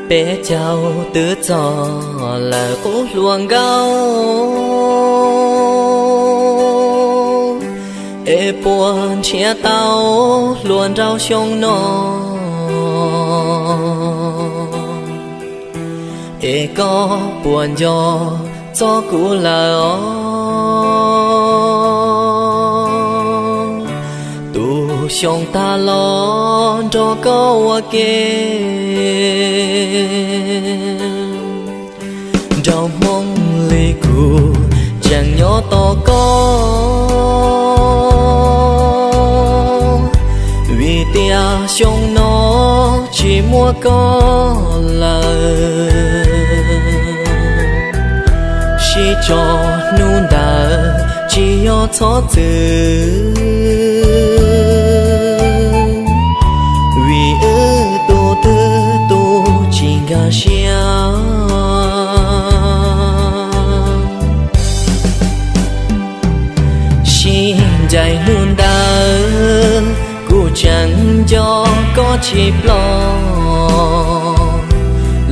Peb caug twb txog lawm qub hluas nkauj, es puas nrhiav tau hluas nraug xyoo no? Es koj puas nco txog kuv lawm os? Tus xyoo tag los nrog koj ua ke, nraug Hmoob li kuv tseem nyob tos koj, vim tias xyoo no tsis muaj koj lawm. Sib tso hnub ntawd tsis yog txhob txwm, vim wb tus twg tus tsis nkag siab. Sib ncaim hnub ntawd kuv tseem nco koj tsis ploj,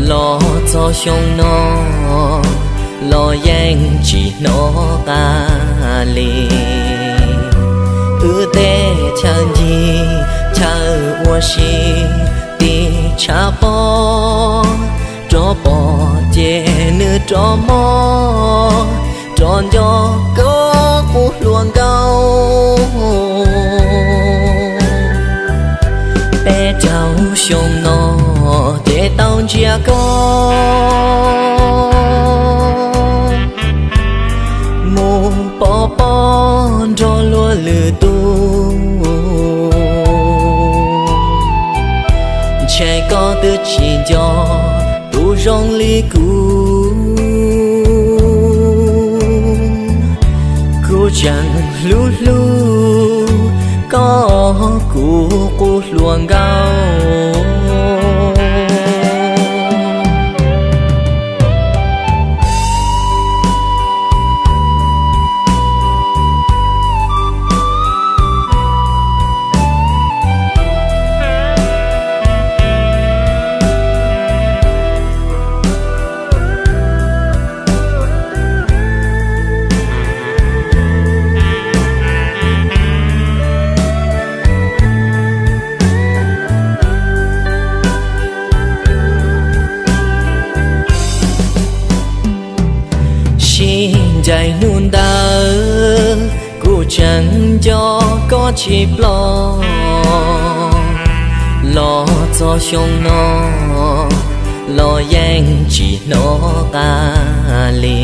los txog xyoo no los yeej tsis hnov qab li. Wb tej chaw ncig chaw ua si tib tshav pob, rov pom ces nws rov mob, rov nco koj qub hluas nkauj. Peb caug xyoo no ces tau ntsia koj mus pov pob nrog luag lwm tus, ntshe koj twb tsis nco tus zoo li kuv. Kuv tseem hlub hlub koj, kuv qub hluas nkauj. Sib ncaim hnub ntawd kuv tseem nco koj tsis ploj, los txog xyoo no los yeej tsis hnov qab li.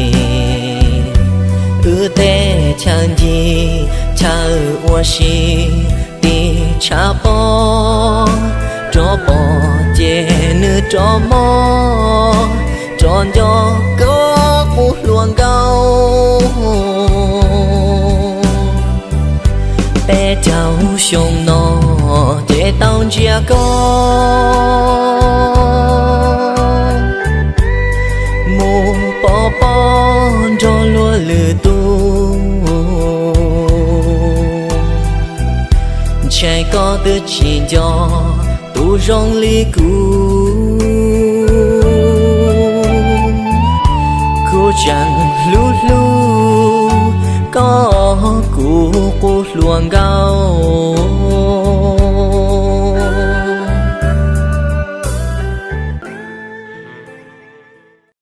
Wb tej chaw ncig chaw ua si tib tshav pob, rov pom ces nws rov mob, rov nco koj qub hluas nkauj. Peb caug xyoo no ces tau ntsia koj mus pov pob nrog luag lwm tus, ntshe koj twb tsis nco tus zoo li kuv. Kuv tseem hlub hlub koj, kuv qub hluas nkauj.